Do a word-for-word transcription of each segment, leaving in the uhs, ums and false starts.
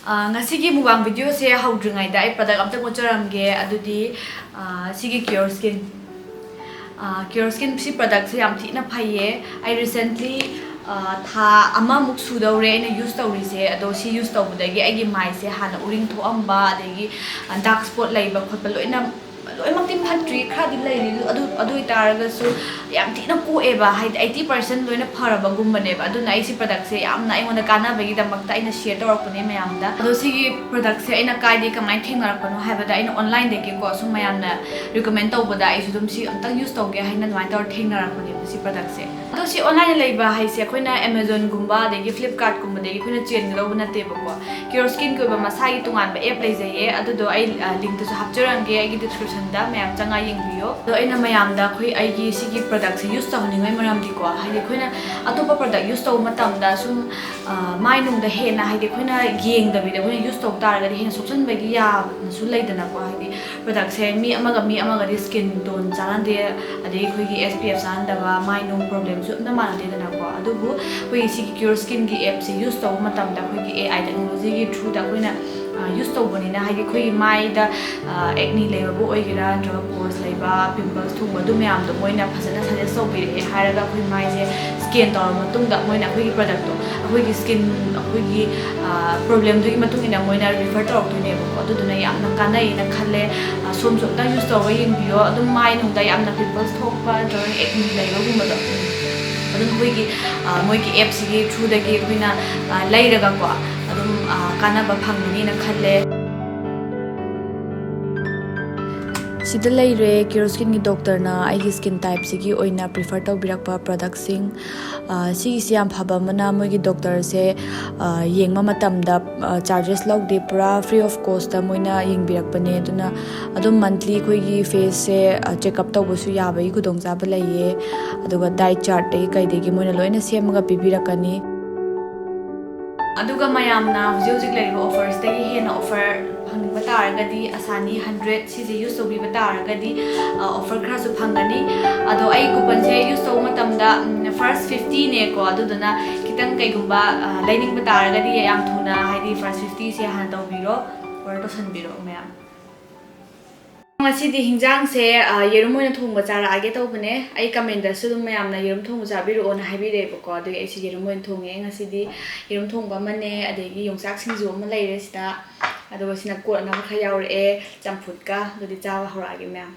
ꯑꯥ, ꯉꯁꯤꯒꯤ mukbang videoꯁꯦ ꯍꯧꯗ꯭ꯔꯤꯉꯩꯗ ꯑꯩ product ꯑꯝꯇꯪ ꯎꯠꯆꯔꯝꯒꯦ꯫ ꯑꯗꯨꯗꯤ, ꯑꯥ, ꯁꯤꯒꯤ Cure Skin꯫ ꯑꯥ, Cure Skin ꯁꯤ productꯁꯦ ꯌꯥꯝ ꯊꯤꯅ ꯐꯩꯌꯦ꯫ ꯑꯩ recently, ꯑꯥ, ꯊꯥ ꯑꯃꯃꯨꯛ ꯁꯨꯗꯧꯔꯦ ꯑꯩꯅ use ꯇꯧꯔꯤꯁꯦ꯫ ꯑꯗꯣ ꯁꯤ use ꯇꯧꯕꯗꯒꯤ ꯑꯩꯒꯤ ꯃꯥꯏꯁꯦ ꯍꯥꯟꯅ ꯎꯔꯤꯡ ꯊꯣꯛꯑꯝꯕ, ꯑꯗꯒꯤ, ꯑꯥ, dark spot ꯂꯩꯕ ꯈꯣꯠꯄ ꯂꯣꯏꯅ, ꯂꯣꯏꯅꯃꯛꯇꯤ ꯐꯠꯇ꯭ꯔꯤ, ꯈꯔꯗꯤ ꯂꯩꯔꯤ꯫ ꯑꯗꯨ, ꯑꯗꯨ ꯑꯣꯏꯇꯥꯔꯒꯁꯨ ꯌꯥꯝ ꯊꯤꯅ ꯀꯣꯛꯑꯦꯕ, ꯍꯥꯏꯗꯤ eighty percent ꯂꯣꯏꯅ ꯐꯔꯕꯒꯨꯝꯕꯅꯦꯕ꯫ ꯑꯗꯨꯅ ꯑꯩ ꯁꯤ productꯁꯦ ꯌꯥꯝꯅ ꯑꯩꯉꯣꯟꯗ ꯀꯥꯟꯅꯕꯒꯤꯗꯃꯛꯇ ꯑꯩꯅ share ꯇꯧꯔꯛꯄꯅꯦ ꯃꯌꯥꯝꯗ꯫ ꯑꯗꯣ ꯁꯤꯒꯤ productꯁꯦ ꯑꯩꯅ ꯀꯥꯏꯗꯒꯤ ꯀꯃꯥꯏꯅ ꯊꯦꯡꯅꯔꯛꯄꯅꯣ ꯍꯥꯏꯕꯗ, ꯑꯩꯅ onlineꯗꯒꯤꯀꯣ ꯁꯨꯝ ꯃꯌꯥꯝꯅ recommend ꯇꯧꯕꯗ ꯑꯩꯁꯨ ꯑꯗꯨꯝ ꯁꯤ ꯑꯝꯇꯪ use ꯇꯧꯒꯦ ꯍꯥꯏꯅ ꯑꯗꯨꯃꯥꯏꯅ ꯇꯧꯔ ꯊꯦꯡꯅꯔꯛꯄꯅꯦꯕ ꯁꯤ productꯁꯦ꯫ ꯑꯗꯣ ꯁꯤ online ꯂꯩꯕ ꯍꯥꯏꯁꯦ ꯑꯩꯈꯣꯏꯅ Amazonꯒꯨꯝꯕ ꯑꯗꯒꯤ Flipkartꯀꯨꯝꯕꯗꯒꯤ ꯑꯩꯈꯣꯏꯅ ꯆꯦꯟꯒꯗꯧꯕ ꯅꯠꯇꯦꯕꯀꯣ꯫ Cure Skinꯒꯤ ꯑꯣꯏꯕ ꯃꯁꯥꯒꯤ ꯇꯣꯉꯥꯟꯕ app ꯂꯩꯖꯩꯌꯦ꯫ ꯑꯗꯨꯗꯣ ꯑꯩ, ꯑ, linkꯇꯁꯨ ꯍꯥꯞꯆꯔꯝꯒꯦ ꯑꯩꯒꯤ descriptionꯗ, ꯃꯌꯥꯝ ꯆꯪꯉ ꯌꯦꯡꯕꯤꯌꯣ꯫ ꯑꯗꯣ ꯑꯩꯅ ꯃꯌꯥꯝꯗ ꯑꯩꯈꯣꯏ, ꯑꯩꯒꯤ ꯁꯤꯒꯤ productꯁꯦ use ꯇꯧꯍꯟꯅꯤꯡꯕꯒꯤ ꯃꯔꯝꯗꯤꯀꯣ, ꯍꯥꯏꯗꯤ ꯑꯩꯈꯣꯏꯅ ꯑꯇꯣꯞꯄ product use ꯇꯧꯕ ꯃꯇꯝꯗ ꯁꯨꯝ, ꯑ, ꯃꯥꯏ ꯅꯨꯡꯗ ꯍꯦꯟꯅ, ꯍꯥꯏꯗꯤ ꯑꯩꯈꯣꯏꯅ ꯌꯦꯡꯗꯕꯤꯗ ꯑꯩꯈꯣꯏꯅ use ꯇꯧ ꯇꯥꯔꯒꯗꯤ ꯍꯦꯟꯅ ꯁꯣꯛꯆꯟꯕꯒꯤ ꯌꯥꯕꯁꯨ ꯂꯩꯗꯅꯀꯣ꯫ ꯍꯥꯏꯗꯤ productꯁꯦ ꯃꯤ ꯑꯃꯒ ꯃꯤ ꯑꯃꯒꯗꯤ skin tone ꯆꯥꯟꯅꯗꯦ, ꯑꯗꯩ ꯑꯩꯈꯣꯏꯒꯤ SPF ꯆꯥꯟꯅꯗꯕ, ꯃꯥꯏ ꯅꯨꯡ problemꯁꯨ ꯑꯝꯇ ꯃꯥꯟꯅꯗꯦꯗꯅꯀꯣ꯫ ꯑꯗꯨꯕꯨ ꯑꯩꯈꯣꯏꯒꯤ ꯁꯤꯒꯤ Cure Skinꯒꯤ appꯁꯦ use ꯇꯧꯕ ꯃꯇꯝꯗ ꯑꯩꯈꯣꯏꯒꯤ AI technologyꯒꯤ throughꯗ ꯑꯩꯈꯣꯏꯅ, ꯑ, use ꯇꯧꯕꯅꯤꯅ, ꯍꯥꯏꯗꯤ ꯑꯩꯈꯣꯏꯒꯤ ꯃꯥꯏꯗ, ꯑ, acne ꯂꯩꯕꯕꯨ ꯑꯣꯏꯒꯦꯔꯥ, ꯅꯠꯇ꯭ꯔꯒ pores ꯂꯩꯕ, pimples ꯊꯨꯡꯕ, ꯑꯗꯨ ꯃꯌꯥꯝꯗꯣ ꯃꯣꯏꯅ ꯐꯖꯅ suggest ꯇꯧꯕꯤꯔꯛꯑꯦ ꯍꯥꯏꯔꯒ ꯑꯩꯈꯣꯏ ꯃꯥꯏꯁꯦ scan ꯇꯧꯔꯕ ꯃꯇꯨꯡꯗ ꯃꯣꯏꯅ ꯑꯩꯈꯣꯏꯒꯤ productꯇꯣ ꯑꯩꯈꯣꯏꯒꯤ skin, ꯑꯩꯈꯣꯏꯒꯤ, ꯑ, problemꯗꯨꯒꯤ ꯃꯇꯨꯡ ꯏꯟꯅ ꯃꯣꯏꯅ refer ꯇꯧꯔꯛꯇꯣꯏꯅꯦꯕꯀꯣ꯫ ꯑꯗꯨꯗꯨꯅ ꯌꯥꯝꯅ ꯀꯥꯟꯅꯩꯅ ꯈꯜꯂꯦ꯫ ꯑ, ꯁꯣꯝꯁꯨ ꯑꯝꯇꯪ use ꯇꯧꯔꯒ ꯌꯦꯡꯕꯤꯌꯣ꯫ ꯑꯗꯨꯝ ꯃꯥꯏ ꯅꯨꯡꯗ ꯌꯥꯝꯅ pimples ꯊꯣꯛꯄ ꯅꯠꯇ꯭ꯔꯒꯅ acne ꯂꯩꯕꯒꯨꯝꯕꯗꯣ, ꯑꯗꯨꯝ ꯑꯩꯈꯣꯏꯒꯤ, ꯑ, ꯃꯣꯏꯒꯤ appꯁꯤꯒꯤ throughꯗꯒꯤ ꯑꯩꯈꯣꯏꯅ, ꯑ, ꯂꯩꯔꯒꯀꯣ ꯑꯗꯨꯝ, ꯑ, ꯀꯥꯟꯅꯕ ꯐꯪꯒꯅꯤꯅ ꯈꯜꯂꯦ꯫ ꯁꯤꯗ ꯂꯩꯔꯦ Cure Skinꯒꯤ doctorꯅ ꯑꯩꯒꯤ skin typeꯁꯤꯒꯤ ꯑꯣꯏꯅ prefer ꯇꯧꯕꯤꯔꯛꯄ productꯁꯤꯡ꯫ ꯑ, ꯁꯤꯒꯤꯁꯤ ꯌꯥꯝ ꯐꯕ ꯑꯃꯅ, ꯃꯣꯏꯒꯤ doctorꯁꯦ, ꯑ, ꯌꯦꯡꯕ ꯃꯇꯝꯗ, ꯑ, charges ꯂꯧꯗꯦ, ꯄꯨꯔꯥ free of costꯇ ꯃꯣꯏꯅ ꯌꯦꯡꯕꯤꯔꯛꯄꯅꯦ꯫ ꯑꯗꯨꯅ ꯑꯗꯨꯝ monthly ꯑꯩꯈꯣꯏꯒꯤ faceꯁꯦ, ꯑ, check up ꯇꯧꯕꯁꯨ ꯌꯥꯕꯒꯤ ꯈꯨꯗꯣꯡꯆꯥꯕ ꯂꯩꯌꯦ꯫ ꯑꯗꯨꯒ diet chartꯇꯒꯤ ꯀꯩꯗꯒꯤ ꯃꯣꯏꯅ ꯂꯣꯏꯅ ꯁꯦꯝꯃꯒ ꯄꯤꯕꯤꯔꯛꯀꯅꯤ꯫ ꯑꯗꯨꯒ ꯃꯌꯥꯝꯅ ꯍꯧꯖꯤꯛ ꯍꯧꯖꯤꯛ ꯂꯩꯔꯤꯕ offersꯇꯒꯤ ꯍꯦꯟꯅ offer ꯐꯪꯅꯤꯡꯕ ꯇꯥꯔꯒꯗꯤ, ꯑꯁꯥꯅꯤ hundred ꯁꯤꯁꯦ use ꯇꯧꯕꯤꯕ ꯇꯥꯔꯒꯗꯤ, ꯑ, offer ꯈꯔꯁꯨ ꯐꯪꯒꯅꯤ꯫ ꯑꯗꯣ ꯑꯩ couponꯁꯦ use ꯇꯧꯕ ꯃꯇꯝꯗ, ꯎꯝ, first fiftyꯅꯦꯀꯣ, ꯑꯗꯨꯗꯨꯅ ꯈꯤꯇꯪ ꯀꯩꯒꯨꯝꯕ, ꯑ, ꯂꯩꯅꯤꯡꯕ ꯇꯥꯔꯒꯗꯤ ꯌꯥꯝ ꯊꯨꯅ, ꯍꯥꯏꯗꯤ first fifty ꯁꯦ ꯍꯥꯟꯅ ꯇꯧꯕꯤꯔꯣ, order ꯇꯧꯁꯟꯕꯤꯔꯣ ꯃꯌꯥꯝ꯫ ꯉꯁꯤꯗꯤ ꯍꯤꯟꯖꯥꯡꯁꯦ, ꯑ, ꯌꯦꯔꯨꯝ ꯑꯣꯏꯅ ꯊꯣꯡꯕ ꯆꯥꯔꯛꯑꯒꯦ ꯇꯧꯕꯅꯦ꯫ ꯑꯩ comment ꯇꯁꯨ ꯑꯗꯨꯝ ꯃꯌꯥꯝꯅ ꯌꯦꯔꯨꯝ ꯊꯣꯡꯕ ꯆꯥꯕꯤꯔꯛꯑꯣꯅ ꯍꯥꯏꯕꯤꯔꯛꯑꯦꯕꯀꯣ, ꯑꯗꯨꯒꯤ ꯑꯩꯁꯦ ꯌꯦꯔꯨꯝ ꯑꯣꯏꯅ ꯊꯣꯡꯉꯦ ꯉꯁꯤꯗꯤ꯫ ꯌꯦꯔꯨꯝ ꯊꯣꯡꯕ ꯑꯃꯅꯦ, ꯑꯗꯒꯤ ꯌꯣꯡꯆꯥꯛ ꯁꯤꯡꯖꯨ ꯑꯃ ꯂꯩꯔꯦ ꯁꯤꯗ, ꯑꯗꯨꯒ ꯁꯤꯅ ꯀꯣꯠꯅꯕ ꯈꯔ ꯌꯥꯎꯔꯛꯑꯦ, ꯆꯝꯐꯨꯠꯀ꯫ ꯑꯗꯨꯗꯤ ꯆꯥꯕ ꯍꯧꯔꯛꯑꯒꯦ ꯃꯌꯥꯝ꯫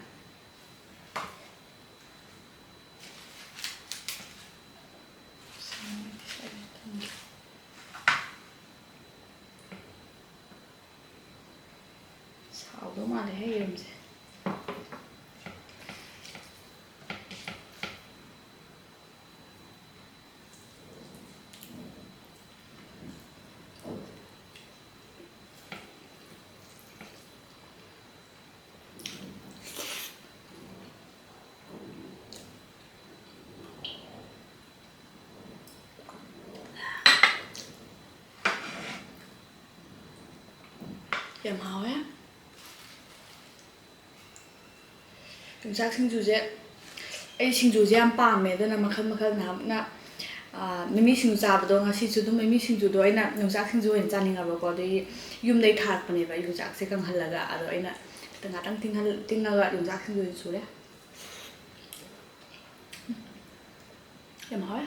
ꯁꯥꯎꯗꯧ ꯃꯥꯜꯂꯦꯍꯦ ꯌꯦꯔꯨꯝꯁꯦ꯫ ꯌꯥꯝ ꯍꯥꯎꯋꯦ꯫ ꯌꯣꯡꯆꯥꯛ ꯁꯤꯡꯖꯨꯁꯦ, ꯑꯩ ꯁꯤꯡꯖꯨꯁꯦ ꯌꯥꯝ ꯄꯥꯝꯃꯦ, ꯑꯗꯨꯅ ꯃꯈꯜ ꯃꯈꯜ ꯅꯍꯥꯟꯃꯨꯛꯅ, ꯑ, ꯃꯤꯃꯤ ꯁꯤꯡꯖꯨ ꯆꯥꯕꯗꯣ, ꯉꯁꯤꯁꯨ ꯑꯗꯨꯝ ꯃꯤꯃꯤ ꯁꯤꯡꯖꯨꯗꯣ ꯑꯩꯅ ꯌꯣꯡꯆꯥꯛ ꯁꯤꯡꯖꯨ ꯑꯣꯏꯅ ꯆꯥꯅꯤꯡꯉꯕꯀꯣ, ꯑꯗꯨꯒꯤ ꯌꯨꯝꯗꯩ ꯊꯥꯔꯛꯄꯅꯦꯕ ꯌꯣꯡꯆꯥꯛꯁꯦ ꯀꯪꯍꯜꯂꯒ, ꯑꯗꯣ ꯑꯩꯅ ꯈꯤꯇꯪ ꯉꯥꯛꯇꯪ ꯇꯤꯡꯍꯜ-, ꯇꯤꯡꯉꯒ ꯌꯣꯡꯆꯥꯛ ꯁꯤꯡꯖꯨ ꯑꯣꯏꯅ ꯁꯨꯔꯦ꯫ ꯌꯥꯝ ꯍꯥꯎꯋꯦ꯫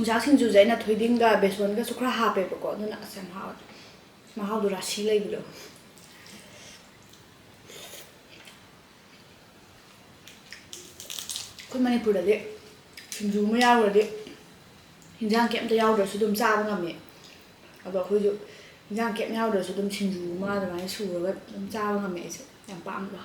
ꯌꯣꯡꯆꯥꯛ ꯁꯤꯡꯖꯨꯁꯦ ꯑꯩꯅ ꯊꯣꯏꯗꯤꯡꯒ ꯕꯦꯁꯣꯟꯒꯁꯨ ꯈꯔ ꯍꯥꯞꯄꯦꯕꯀꯣ, ꯑꯗꯨꯅ ꯑꯁ ꯌꯥꯝ ꯍꯥꯎꯋꯦ꯫ ꯃꯍꯥꯎꯗꯣ ꯔꯥꯁꯤ ꯂꯩꯕꯗꯣ꯫ ꯑꯩꯈꯣꯏ ꯃꯅꯤꯄꯨꯔꯗꯗꯤ ꯁꯤꯡꯖꯨ ꯑꯃ ꯌꯥꯎꯔꯗꯤ ꯍꯤꯟꯖꯥꯡ ꯀꯩꯝꯇ ꯌꯥꯎꯗ꯭ꯔꯁꯨ ꯑꯗꯨꯝ ꯆꯥꯕ ꯉꯝꯃꯤ꯫ ꯑꯗꯣ ꯑꯩꯈꯣꯏꯁꯨ ꯍꯤꯟꯖꯥꯡ ꯀꯩꯝ ꯌꯥꯎꯗ꯭ꯔꯁꯨ ꯑꯗꯨꯝ ꯁꯤꯡꯖꯨ ꯑꯃ ꯑꯗꯨꯃꯥꯏꯅ ꯁꯨꯔꯒ ꯑꯗꯨꯝ ꯆꯥꯕ ꯉꯝꯃꯦ ꯑꯩꯁꯨ꯫ ꯌꯥꯝ ꯄꯥꯝꯕ꯫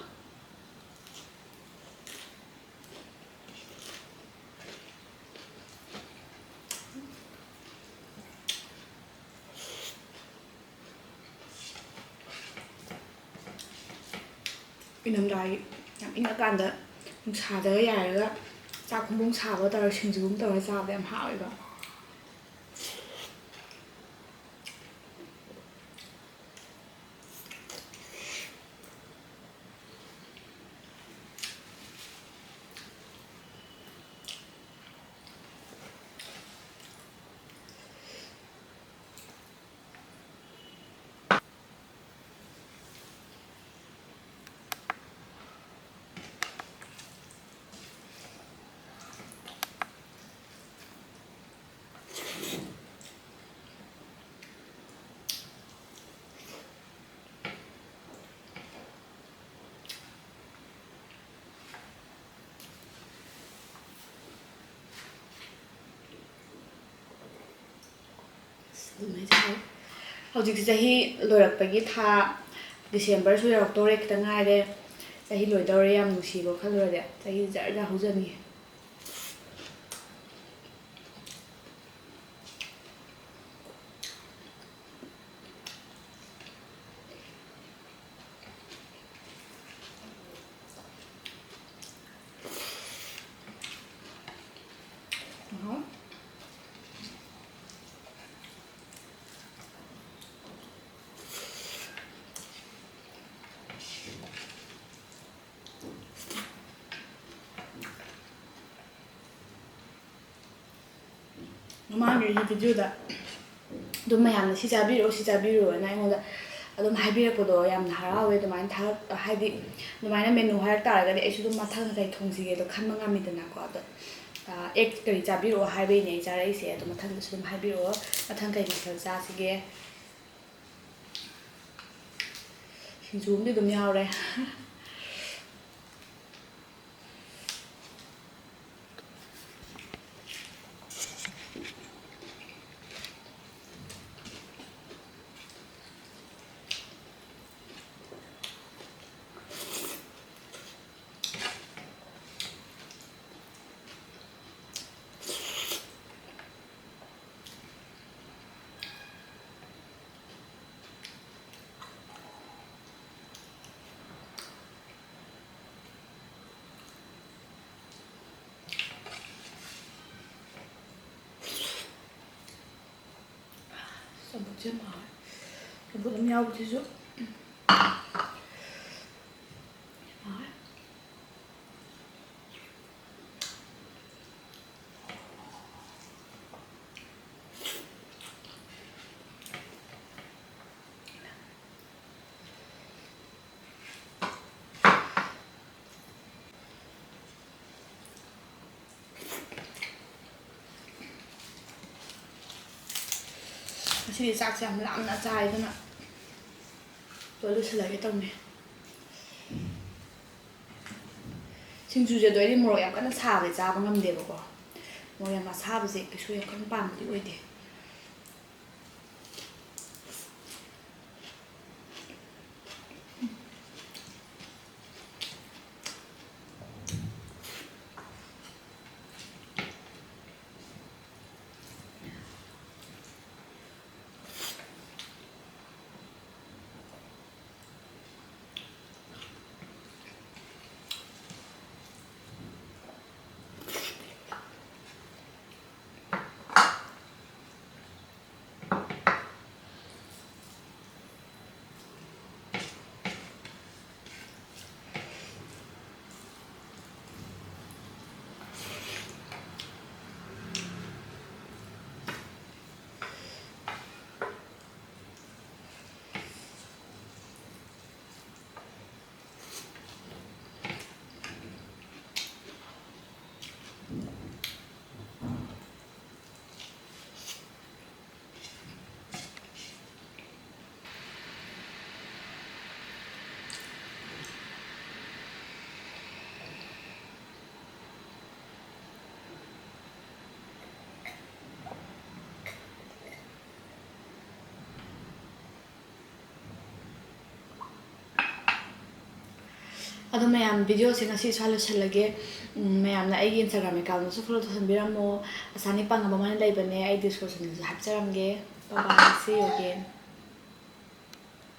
ꯏꯪꯊꯝꯊꯥꯒꯤ ꯌꯥꯝ ꯏꯪꯉꯀꯥꯟꯗ ꯅꯨꯡꯁꯥꯗꯒ ꯌꯥꯏꯔꯒ ꯆꯥꯛ ꯈꯨꯝꯕꯣꯡ ꯁꯥꯕ ꯇꯧꯔꯒ ꯁꯤꯡꯖꯨ ꯑꯃ ꯇꯧꯔꯒ ꯆꯥꯕꯗꯣ ꯌꯥꯝ ꯍꯥꯎꯋꯦꯕ꯫ ꯑꯗꯨꯃꯥꯏꯅ ꯇꯧꯋꯦ꯫ ꯍꯧꯖꯤꯛ ꯆꯍꯤ ꯂꯣꯏꯔꯛꯄꯒꯤ ꯊꯥ, ꯗꯤꯁꯦꯝꯕꯔꯁꯨ ꯌꯧꯔꯛꯇꯣꯔꯦ, ꯈꯤꯇꯪ ꯉꯥꯏꯔꯦ꯫ ꯆꯍꯤ ꯂꯣꯏꯗꯧꯔꯦ, ꯌꯥꯝ ꯅꯨꯡꯁꯤꯕ ꯈꯜꯂꯨꯔꯗꯤ꯫ ꯆꯍꯤ ꯖꯔ ꯖꯔ ꯍꯧꯖꯅꯤꯡꯉꯤ꯫ ꯃꯃꯥꯡꯒꯤ ꯑꯩꯒꯤ ꯚꯤꯗꯤꯑꯣꯗ ꯑꯗꯨꯝ ꯃꯌꯥꯝꯅ "ꯁꯤ ꯆꯥꯕꯤꯔꯛꯑꯣ, ꯁꯤ ꯆꯥꯕꯤꯔꯛꯑꯣꯅ" ꯑꯩꯉꯣꯟꯗ ꯑꯗꯨꯝ ꯍꯥꯏꯕꯤꯔꯛꯄꯗꯣ ꯌꯥꯝꯅ ꯍꯔꯥꯎꯋꯦ꯫ ꯑꯗꯨꯃꯥꯏꯅ ꯊꯥꯔꯛ-, ꯍꯥꯏꯗꯤ ꯑꯗꯨꯃꯥꯏꯅ ꯃꯦꯅꯨ ꯍꯥꯏꯔꯛ ꯇꯥꯔꯒꯗꯤ ꯑꯩꯁꯨ ꯑꯗꯨꯝ ꯃꯊꯪ ꯀꯩ ꯊꯣꯡꯁꯤꯒꯦꯗꯣ ꯈꯟꯕ ꯉꯝꯃꯤꯗꯅꯀꯣ꯫ ꯑꯗꯣ ꯑꯦꯛ ꯀꯔꯤ ꯆꯥꯕꯤꯔꯛꯑꯣ ꯍꯥꯏꯕꯩꯅꯦ ꯑꯩ ꯆꯥꯔꯛꯏꯁꯦ꯫ ꯑꯗꯣ ꯃꯊꯪꯗꯁꯨ ꯑꯗꯨꯝ ꯍꯥꯏꯕꯤꯔꯛꯑꯣ, ꯃꯊꯪ ꯀꯔꯤ ꯃꯊꯦꯜ ꯆꯥꯁꯤꯒꯦ꯫ ꯁꯤꯡꯖꯨ ꯑꯃꯗꯤ ꯑꯗꯨꯝ ꯌꯥꯎꯔꯦ꯫ ꯆꯝꯐꯨꯠꯁꯦ ꯌꯥꯝ ꯍꯥꯎꯋꯦ꯫ ꯆꯝꯐꯨꯠ ꯑꯃ ꯌꯥꯎꯕꯁꯤꯁꯨ ꯌꯥꯝ ꯍꯥꯎꯋꯦ꯫ ꯉꯁꯤꯗꯤ ꯆꯥꯛꯁꯦ ꯌꯥꯝ ꯂꯥꯝꯅ ꯆꯥꯏ, ꯑꯗꯨꯅ ꯂꯣꯏ ꯂꯣꯏꯁꯤꯜꯂꯒꯦ ꯇꯧꯅꯦ꯫ ꯁꯤꯡꯖꯨꯁꯦ ꯑꯗꯣ ꯑꯩꯗꯤ ꯃꯣꯔꯣꯛ ꯌꯥꯝ ꯀꯟꯅ ꯁꯥꯕꯁꯦ ꯆꯥꯕ ꯉꯝꯗꯦꯕꯀꯣ꯫ ꯃꯣꯔꯣꯛ ꯌꯥꯝ ꯑꯁꯥꯕꯁꯦ ꯀꯩꯁꯨ ꯌꯥꯝ ꯀꯟꯅ ꯄꯥꯝꯕꯗꯤ ꯑꯣꯏꯗꯦ꯫ ꯑꯗꯣ ꯃꯌꯥꯝ, videoꯁꯦ ꯉꯁꯤ ꯁ꯭ꯋꯥꯏ ꯂꯣꯏꯁꯤꯜꯂꯒꯦ꯫ ꯎꯝ, ꯃꯌꯥꯝꯅ ꯑꯩꯒꯤ Instagram accountꯗꯁꯨ follow ꯇꯧꯁꯟꯕꯤꯔꯝꯃꯣ꯫ ꯑꯁꯥꯅꯤ ꯄꯥꯡꯒꯕ ꯑꯃꯅ ꯂꯩꯕꯅꯦ, ꯑꯩ descriptionꯗꯁꯨ ꯍꯥꯞꯆꯔꯝꯒꯦ꯫ Bye bye, see you again.